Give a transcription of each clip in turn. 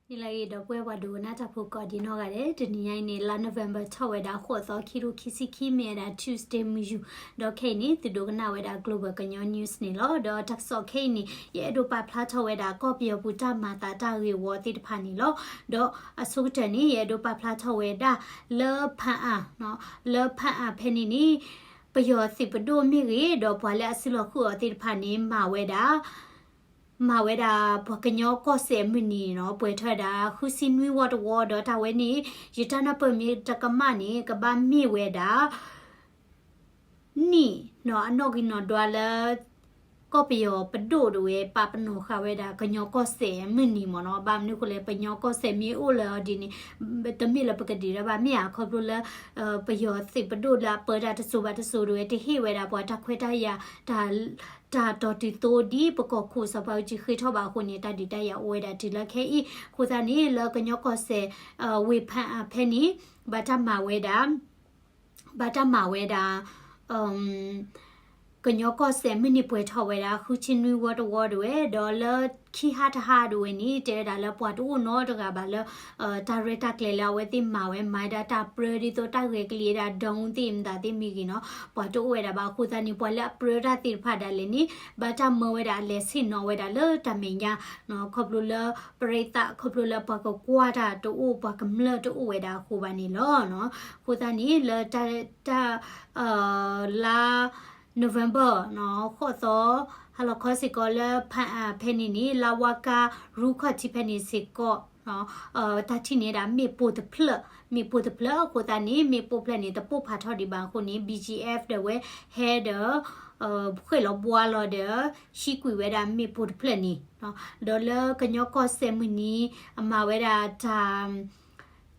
နံၤလၢအဂ့ၤ ဒီပုၢ်ဝဲၢ်ပှၤဒိကနၣ်တၢ်ဖိကိးဒံနီၢ်ဂၤဒဲး, တနံၤညါအံၤန့ၣ် လါ November ထီၣ်ဝဲဒၣ် ဃိးသီ ခံကထိခံဆံခံ မ့ၢ်ဝဲဒၣ် Tuesday မုၢ်ယူၤ, ဒီးခဲအံၤန့ၣ် သုဒိကနၣ်ဝဲဒၣ် Global ကညီ news န့ၣ်လီၤ. ဒီးတၢ်ကစီၣ်ခဲအံၤန့ၣ် ယအဲၣ်ဒိးပာ်ဖျါထီၣ်ဝဲဒၣ် ကီၢ်ပယီၤပူၤတၢ်မၤသးတၢ်ဂ့ၢ်ဝီသ့ၣ်တဖၣ်န့ၣ်လီၤ. ဒီးအဆိကတၢၢ်န့ၣ် ယအဲၣ်ဒိးပာ်ဖျါထီၣ်ဝဲဒၣ် လၢဖၣ်အၣ်, လၢဖၣ်အၣ်ဖဲန့ၣ်န့ၣ် ပယီၤသုးပဒိၣ်မ့ၢ်ဂ့ၤ ဒီးပှၤလၢအစုလီၤဃုာ်အီၤသ့ၣ်တဖၣ်န့ၣ် မၤဝဲဒၣ် မၤဝဲဒၣ်ပှၤကညီကီၢ်စဲၣ်အမုၢ်နံၤနီၤ, ပှဲၤထီၣ်ဝဲဒၣ် ဃုဆံနွံဝီတဝီ, ဒီးတၢ်ဝဲန့ၣ် ယတၢ်နၢ်ပၢၢ်မ့ၢ်တကမၣ်န့ၣ် ကဘၣ်မ့ၢ်ဝဲဒၣ် နံၣ်နီၤ အနီၣ်ဂံၢ်နီၣ်ဒွးလၢ ကီၢ်ပယီၤပဒိၣ်ဒၣ်ဝဲ ပာ်ပနီၣ်ဃာ်ဝဲဒၣ် ကညီကီၢ်စဲၣ်အမုၢ်နံၤမ့ၢ်နီၤ. ဘၣ်မနုၤအဃိလဲၣ် ပညီကီၢ်စဲၣ်မ့ၢ်အိၣ်လၢအီၤဒ်န့ၣ် တမ့ၢ်လၢပကဒုးတၢ်ဘၣ် မ့ၢ်ဧါ, ခီဖျိလၢ ပယီၤသုးပဒိၣ်လၢအပၢတၢ်တစိၤဘၣ်တစိၤဒၣ်ဝဲ တဟ့ၣ်ဝဲဒၣ်ပှၤတၢ်ခွဲးတၢ်ယာ် တၢ် တၢ်တီၢ်တုၤသိဒ်ပကီၢ်ခိၣ်စီၤဘးအူကၠံဃ့ထီၣ်ဘၣ်အဃိန့ၣ် တၢ်ဒုးတၢ်ယၤအိၣ်ဝဲဒၣ်တုၤလၢခဲအံၤ. အဃိသတးန့ၣ် လၢကညီကီၢ်စဲၣ် ဝ့ၢ်ဖၣ်အၣ်ဖဲန့ၣ် ဘၣ်တၢ်မၤဝဲဒၣ် ဘၣ်တၢ်မၤဝဲဒၣ် ကညီကီၢ်စဲၣ်မုၢ်နံၤပှဲၤထီၣ်ဝဲဒၣ် ဃုဆံနွံဝီတဝီဒၣ်ဝဲ, ဒီးလၢခံဟါတဟါဒၣ်ဝဲန့ၣ် တဲဝဲဒၣ်လၢပှၤတအိၣ်နီတဂၤဘၣ်လၢ တၢ်ရဲၣ်တၢ်ကျဲၤလၢအဝဲသ့ၣ်မၤဝဲ မၤဝဲဒၣ်တၢ်ပြၢဒ်သိးတၢ်ဂဲၤကလံၤဝဲဒၣ် drone သ့ၣ်မတၤသ့ၣ်မ့ၢ်ဂ့ၤနီၤ ပှၤတအိၣ်ဝဲဒၣ်ဘၣ်. အဃိသတးန့ၣ် ပှၤလၢအပြၢတၢ်သ့ၣ်တဖၣ်ဒၣ်လဲာ်န့ၣ် ဘၣ်တၢ်မၢဝဲဒၣ်အလဲၤဆ့ၣ်နီၤဝဲဒၣ်လၢတၢ်မဲာ်ညါ ခီဖျိလၢ ပရ့သး ခီဖျိလၢပှၤကကွၢ်တၢ်တအိၣ် ပှၤကမျၢၢ်တအိၣ်ဝဲဒၣ်အဃိဘၣ်န့ၣ်လီၤ. အဃိသတးန့ၣ် လၢတၢ် တၢ် လါ November ဃိးသီ ဟါလီၤခီစ့ၢ်ကီးလၢဖၣ်အၣ်ဖဲန့ၣ်န့ၣ် လါဝါကါရူခီၣ်ထံးဖဲန့ၣ်စ့ၢ်ကီး တၢ်ထံၣ်န့ၢ်ဒၣ်မ့ၣ်ပိၢ်တဖျၢၣ်, မ့ၣ်ပိၢ်တဖျၢၣ်အဃိသတးန့ၣ် မ့ၣ်ပိၢ်ဖျၢၣ်န့ၣ် တပိၢ်ဖးထီၣ်ဒံးဘၣ်အဃိန့ၣ် ဘံၣ်ကၠံအၣ်ဖ် ဒၣ်ဝဲဟဲဒီး ဃ့ၣ်လီၤဘှါလီၤဒီး ဟံးကွံာ်ဝဲဒၣ်မ့ၣ်ပိၢ်တဖျၢၣ်န့ၣ်, ဒီးလၢကညီကီၢ်စဲၣ်မုၢ်နံၤ အမၤဝဲဒၣ်တၢ်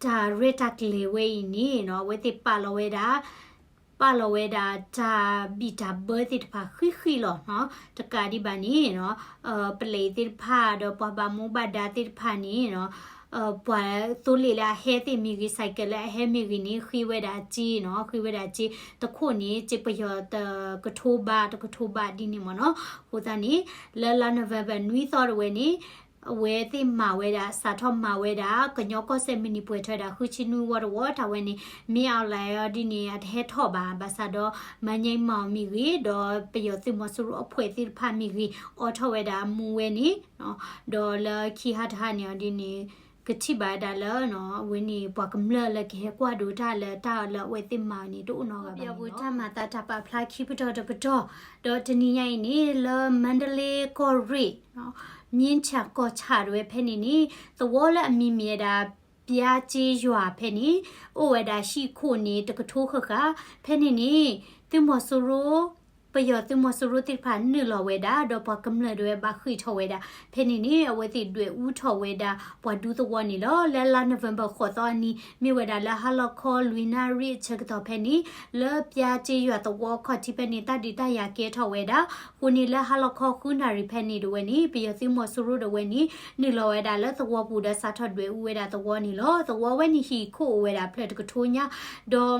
တၢ်ရဲၣ်တၢ်ကျဲၤဝဲအံၤန့ၣ်နီၤ အဝဲသ့ၣ်ပာ်လီၤဝဲဒၣ် ပာ်လီၤဝဲဒၣ်တၢ်ဘံၣ်တၢ်ဘၢသ့ၣ်တဖၣ်ဃံးဃံးလီၤ. တကးဒံးဘၣ်န့ၣ်နီၤ ပလဲၤသ့ၣ်တဖၣ်ဒီးပှၤဘၣ်မူဘၣ်ဒါသ့ၣ်တဖၣ်န့ၣ်နီၤ ပှၤသိလ့ၣ်လၢအဟဲသ့ၣ်မ့ၢ်ဂ့ၤ ဆိုင်ကယ်လၢအဟဲမ့ၢ်ဂ့ၤန့ၣ် ဃ့ဝဲဒၣ်စ့နီၤ ဃ့ဝဲဒၣ်စ့ တခိၣ်န့ၣ် စ့ပယီၤတကထိဘး တကထိဘးဒ်န့ၣ်မ့ၢ်နီၤ. အဃိသတးန့ၣ် လၢလါ November နွံသီဒၣ်ဝဲန့ၣ် အဝဲသ့ၣ်မၤဝဲဒၣ် စးထီၣ်မၤဝဲဒၣ် ကညီကီၢ်စဲၣ်မုၢ်နံၤပှဲၤထီၣ်ဝဲဒၣ် ဃုဆံနွံဝီတဝီ တၢ်ဝဲန့ၣ် မ့ၢ်အီၤလဲၣ်အီၤဒ်န့ၣ် အတဟဲထီၣ်ဘၣ် ဘၣ်ဆၣ်ဒီး မၤညါမၤအီၤမ့ၢ်ဂ့ၤ ဒီးပယီၤသုးမီၤစိရိၤအဖှဲးသ့ၣ်တဖၣ်မ့ၢ်ဂ့ၤ အိးထီၣ်ဝဲဒၣ်အမူဝဲန့ၣ် ဒီးလၢခံဟါတဟါန့ၣ်အီၤဒ်န့ၣ် ကထံၣ်ဘၣ်ဝဲဒၣ်လၢ အဝဲန့ၣ် ပှၤကမျၢၢ်လၢကဟဲကွၢ်ဒိးတၢ်လၢတၢ်လၢအဝဲသ့ၣ်မၤန့ၣ် တအိၣ်နီတဂၤဘၣ်န့ၣ်လီၤ. ပယီၤပူၤတၢ်မၤသးတၢ်ပာ်ဖျါခံပတီၢ်တပတီၢ် ဒီးတနံၤညါအံၤန့ၣ် လၢမါဒလ့ကီၢ်ရ့ၣ် မြင်းခြံကီၢ်ဆၣ်ဒၣ်ဝဲဖဲန့ၣ်န့ၣ် သဝီလၢအမံၤမ့ၢ်ဝဲဒၣ် ပျါကျေးရွာ ဖဲန့ၣ် အိၣ်ဝဲဒၣ်ဟံၣ်ခိၣ်န့ၣ် တကထိဃၣ်ဃၣ် ဖဲန့ၣ်န့ၣ် သုးမီၤစိရိၤ ပယီၤသုးမီၤစိရိၤသ့ၣ်တဖၣ်နုာ်လီၤဝဲဒၣ် ဒီးပှၤကမျၢၢ်ဒၣ်ဝဲဘၣ်ဃ့ၢ်ထီၣ်ဝဲဒၣ် ဖဲန့ၣ်န့ၣ် အဝဲသ့ၣ်ဒွဲၣ်အူထီၣ်ဝဲဒၣ် ပှၤဒူသဝီန့ၣ်လီၤ. လၢလါ November ဃိးသီအနံၤ မ့ၢ်ဝဲဒၣ်လၢဟါလီၤခီလွံၢ်နၣ်ရံၣ်အဆၢကတီၢ်ဖဲန့ၣ် လၢပျါကျေးရွာ သဝီအခီၣ်ထံးဖဲန့ၣ် တၢ်ဒုးတၢ်ယၤကဲထီၣ်ဝဲဒၣ် အဃိန့ၣ် လၢဟါလီၤခီဃုနၣ်ရံၣ်ဖဲန့ၣ်ဒၣ်ဝဲန့ၣ် ပယီၤသုးမီၤစိရိၤဒၣ်ဝဲန့ၣ် နုာ်လီၤဝဲဒၣ်လၢသဝီပူၤဒီးစးထီၣ်ဒွဲၣ်အူဝဲဒၣ်သဝီန့ၣ်လီၤ. သဝီဝဲန့ၣ်ဟံၣ်ခိၣ်အိၣ်ဝဲဒၣ်ဖျၢၣ်တကထိညါ ဒီး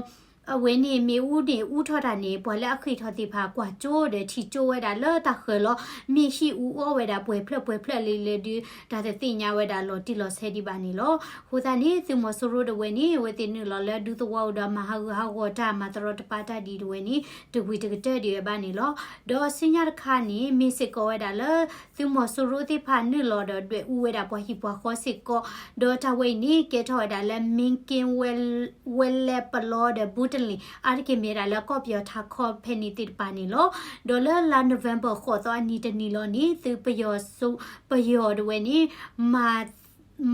အဝဲန့ၣ်မ့ၣ်အူန့ၣ်အူထီၣ်တၢ်န့ၣ် ပှၤလၢအဃ့ၢ်ထီၣ်သ့ၣ်တဖၣ်ကွၢ်ကၠိဒီးထံၣ်ကၠိဝဲဒၣ်လၢတၢ်ဃၢၤလီၤ. မ့ၢ်ဟံၣ်အူအီၣ်ဝဲဒၣ်ပှဲၤဖျၢၣ်ပှဲၤဖျၢၣ်လံလဲၣ်ဒုး တၢ်တသ့ၣ်ညါဝဲဒၣ်လီၤတံၢ်လီၤဆဲးဒံးဘၣ်န့ၣ်လီၤ. အဃိသတးန့ၣ် သုးမီၤစိရိၤဒၣ်ဝဲန့ၣ် အဝဲသ့ၣ်နုာ်လီၤလၢဒူသဝီအိၣ်ဒီးမၤဟးဂူာ်ဟးဂီၤတၢ် မၤတရီတပါတၢ်ဒ်အံၤဒၣ်ဝဲန့ၣ် တဝံၤတကတၢၢ်ဒံးဝဲဘၣ်န့ၣ်လီၤ. ဒီးဆူညါတခါန့ၣ် မ့ၢ်စ့ၢ်ကီးဝဲဒၣ်လၢ သုးမီၤစိရိၤသ့ၣ်တဖၣ်နုာ်လီၤဒီးဒွဲၣ်အူဝဲဒၣ်ပှၤဟံၣ်ပှၤဃီစ့ၢ်ကီး ဒီးတၢ်ဝဲအံၤန့ၣ် ကဲထီၣ်ဝဲဒၣ်လၢ မ့ၣ်က့ဝဲလဲပလီဒီး ဘုတလ့ၣ် အါတက့ၢ်မ့ၢ်ဝဲဒၣ်လၢကီၢ်ပယီၤထးခီဖဲန့ၣ်သ့ၣ်တဖၣ်န့ၣ်လီၤ. ဒီးလၢလါ November ဃိးသီအနံၤတနံၤလီၤန့ၣ် သုးပယီၤ ပယီၤဒၣ်ဝဲန့ၣ် မၤ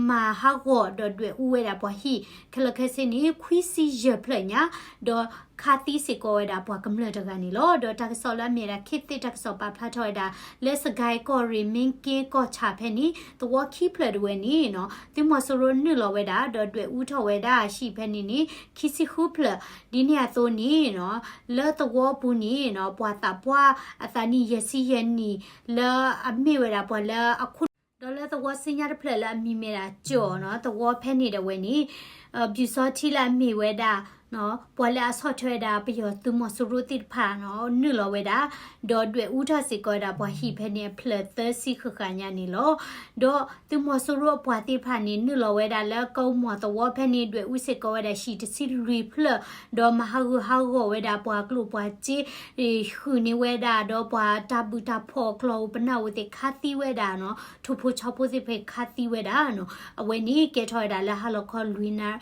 မၤဟးဂီၤဒီးဒွဲၣ်အူဝဲဒၣ်ပှၤဟံၣ် ခဲလၢာ်ခဲဆ့န့ၣ် ခွံဆံယဲၢ်ဖျၢၣ်ညါ ဒီးခးသံစ့ၢ်ကီးဝဲဒၣ်ပှၤကမျၢၢ်တဂၤန့ၣ်လီၤ. ဒီးတၢ်ကစီၣ်လၢအမ့ၢ်ဝဲဒၣ် ခေတ်သစ် တၢ်ကစီၣ်ပာ်ဖျါထီၣ်ဝဲဒၣ် လၢစစ်ကိုင်းကီၢ်ရ့ၣ် မ့ၣ်က့ကီၢ်ဆၣ်ဖဲန့ၣ် သဝီခံဖျၢၣ်ဒၣ်ဝဲန့ၣ် သုးမီၤစိရိၤနုာ်လီၤဝဲဒၣ် ဒီးဒွဲၣ်အူထီၣ်ဝဲဒၣ်ဟံၣ်ဖဲန့ၣ်န့ၣ် ခံဆံဃုဖျၢၣ် ဒ်န့ၣ်အသိးန့ၣ် လၢသဝီပူၤန့ၣ် ပှၤသးပှၢ်အသးနံၣ်ယဲၢ်ဆံယဲၢ်နံၣ် လၢအမ့ၢ်ဝဲဒၣ်ပှၤလၢအခိၣ်ဒီးလၢ လၢသဝီဆူညါတဖျၢၣ်လၢအမံၤမ့ၢ်ဒၣ်ကၠီၣ်နီၤ, သဝီဖဲန့ၣ်ဒီးဝဲန့ၣ် ပျူစောထီးလၢအမ့ၢ်ဝဲဒၣ် ပှၤလၢအဆီၣ်ထွဲဝဲဒၣ်ပယီၤသုးမီၤစိရိၤသ့ၣ်တဖၣ်နီၤ နုာ်လီၤဝဲဒၣ် ဒီးဒွဲၣ်အူထီၣ်စ့ၢ်ကီးဝဲဒၣ်ပှၤဟံၣ်ဖဲန့ၣ်အဖျၢၣ်သၢဆံဃၣ်ဃၣ်ညါန့ၣ်လီၤ. ဒီးသုးမီၤစိရိၤအပှၤသ့ၣ်တဖၣ်န့ၣ် နုာ်လီၤဝဲဒၣ်လၢကမီၤသဝီဖဲန့ၣ် ဒွဲၣ်အူစ့ၢ်ကီးဝဲဒၣ်ဟံၣ်တဆံလွံၢ်ဖျၢၣ်, ဒီးမၤဟးဂူာ်ဟးဂီၤဝဲဒၣ်ပှၤကျိၣ်ပှၤစ့ ဃုာ်န့ၢ်ဝဲဒၣ် ဒီးပှၤတၢ်ဘုၣ်တၢ်ဖှီၣ်ကျီၢ်အိၣ်ပနၢ်အိၣ်သ့ၣ်ခးသံဝဲဒၣ်နီၤ, ထိၣ်ဖိဆီဖိသ့ၣ်တဖၣ်ခးသံဝဲဒၣ်နီၤ, အဝဲန့ၣ်ကဲထီၣ်ဝဲဒၣ်လၢ ဟါလီၤခီလွံၢ်နၣ်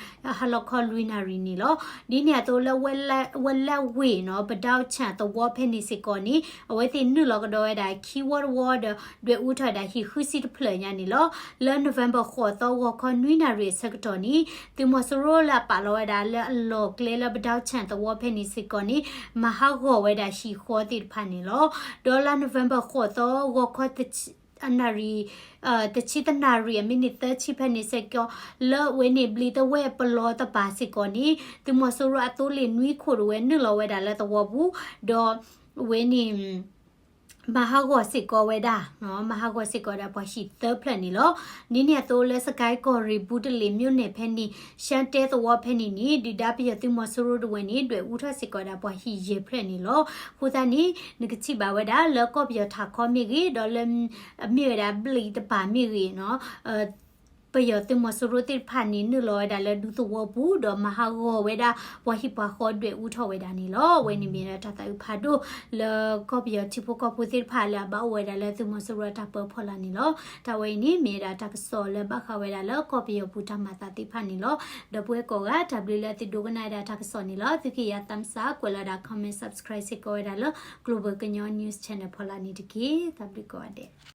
ရံၣ်န့ၣ်လီၤ. ဒ်န့ၣ်အသိးလၢ ဝဲလဲၣ်ဝ့ၢ်နီၤ ပဒၣ်ဆၣ်သဝီဖဲန့ၣ်စ့ၢ်ကီးန့ၣ် အဝဲသ့ၣ်နုာ်လီၤကဒီးဝဲဒၣ်ခံဝီတဝီဒီး ဒွဲၣ်အူထီၣ်ဝဲဒၣ်ဟံၣ်ဃုဆံတဖျၢၣ်ညါန့ၣ်လီၤ. လၢ November ဃိးသီ ဂီၤခီနွံနၣ်ရံၣ်အဆၢကတီၢ်န့ၣ် သုးမီၤစိရိၤလၢအပာ်လီၤဝဲဒၣ်လၢအလီၢ်ကျဲလၢပဒၣ်ဆၣ်သဝီဖဲန့ၣ်စ့ၢ်ကီးန့ၣ် မၤဟးဂီၤဝဲဒၣ်ဟံၣ်ဃီသ့ၣ်တဖၣ်န့ၣ်လီၤ. ဒီးလါ November ဃိးသီ ဂီၤခီ နၣ်ရံၣ် တဆံတနၣ်ရံၣ် အမံးနံးသၢဆံဖဲန့ၣ်စ့ၢ်ကီး လၢဝဲန့ၣ် ဘျံးတဝဲၢ်ပလီတပၤစ့ၢ်ကီးန့ၣ် သုးမီၤစိရိၤအသိလ့ၣ်နွံခိၣ်တဝဲနုာ်လီၤဝဲဒၣ်လၢသဝီပူၤ ဒီးဝဲန့ၣ် မၤဟးဂီၤစ့ၢ်ကီးဝဲဒၣ် မၤဟးဂီၤစ့ၢ်ကီးဝဲဒၣ်ပှၤဟံၣ်သၢဖျၢၣ်န့ၣ်လီၤ. ဒ်န့ၣ်အသိးလၢ စကဲကီၢ်ရ့ၣ် ဘူးတလ့ၣ် မြို့နယ် ဖဲန့ၣ် ရှမ်းတဲသဝီဖဲန့ၣ်န့ၣ် ဒုၣ်ဒါပယီၤသုးမီၤစိရိၤတဝဲန့ၣ် ဒွဲၣ်အူထီၣ်စ့ၢ်ကီးဝဲဒၣ်ပှၤဟံၣ်ယဲၢ်ဖျၢၣ်န့ၣ်လီၤ. အဃိသတးန့ၣ် နကထံၣ်ဘၣ်ဝဲဒၣ်လၢကီၢ်ပယီၤထးခီမ့ၢ်ဂ့ၤ ဒီးလၢ အမ့ၢ်ဝဲဒၣ်ဘျံးတပၤမ့ၢ်ဂ့ၤနီၤ ပယီၤသုးမီၤစိရိၤသ့ၣ်တဖၣ်န့ၣ် နုာ်လီၤဝဲဒၣ်လၢဒူသဝီပူၤ ဒီးမၤဟးဂီၤဝဲဒၣ်ပှၤဟံၣ်ပှၤဃီဒွဲၣ်အူထီၣ်ဝဲဒၣ်န့ၣ်လီၤ. အဝဲန့ၣ်မ့ၢ်ဒၣ်တၢ်သးအုးဖးဒိၣ် လၢကီၢ်ပယီၤထံဖိကီၢ်ဖိသ့ၣ်တဖၣ်လၢအဘၣ်အိၣ်ဝဲဒၣ်လၢသုးမီၤစိရိၤအတၢ်ပၢဖီလာ်န့ၣ်လီၤ. တၢ်ဝဲအံၤန့ၣ် မ့ၢ်ဝဲဒၣ်တၢ်ကစီၣ်လၢဘၣ်ဃးဝဲဒၣ်လၢကီၢ်ပယီၤပူၤတၢ်မၤသးသ့ၣ်တဖၣ်န့ၣ်လီၤ. ဒီပုၢ်ဝဲၢ်ကိးဂၤ တၢ်ဘျုးလၢသုဒိကနၣ်ဝဲဒၣ်တၢ်ကစီၣ်န့ၣ်လီၤ. သုက့ၤယၤသးမစး ကွဲးလီၤဒၣ် comment subscribe စ့ၢ်ကီးဝဲဒၣ်လၢ Global ကညီ News Channel ဖီလာ်န့ၣ်တက့ၢ်. တၢ်ဘျုးကိးဂၤဒဲး.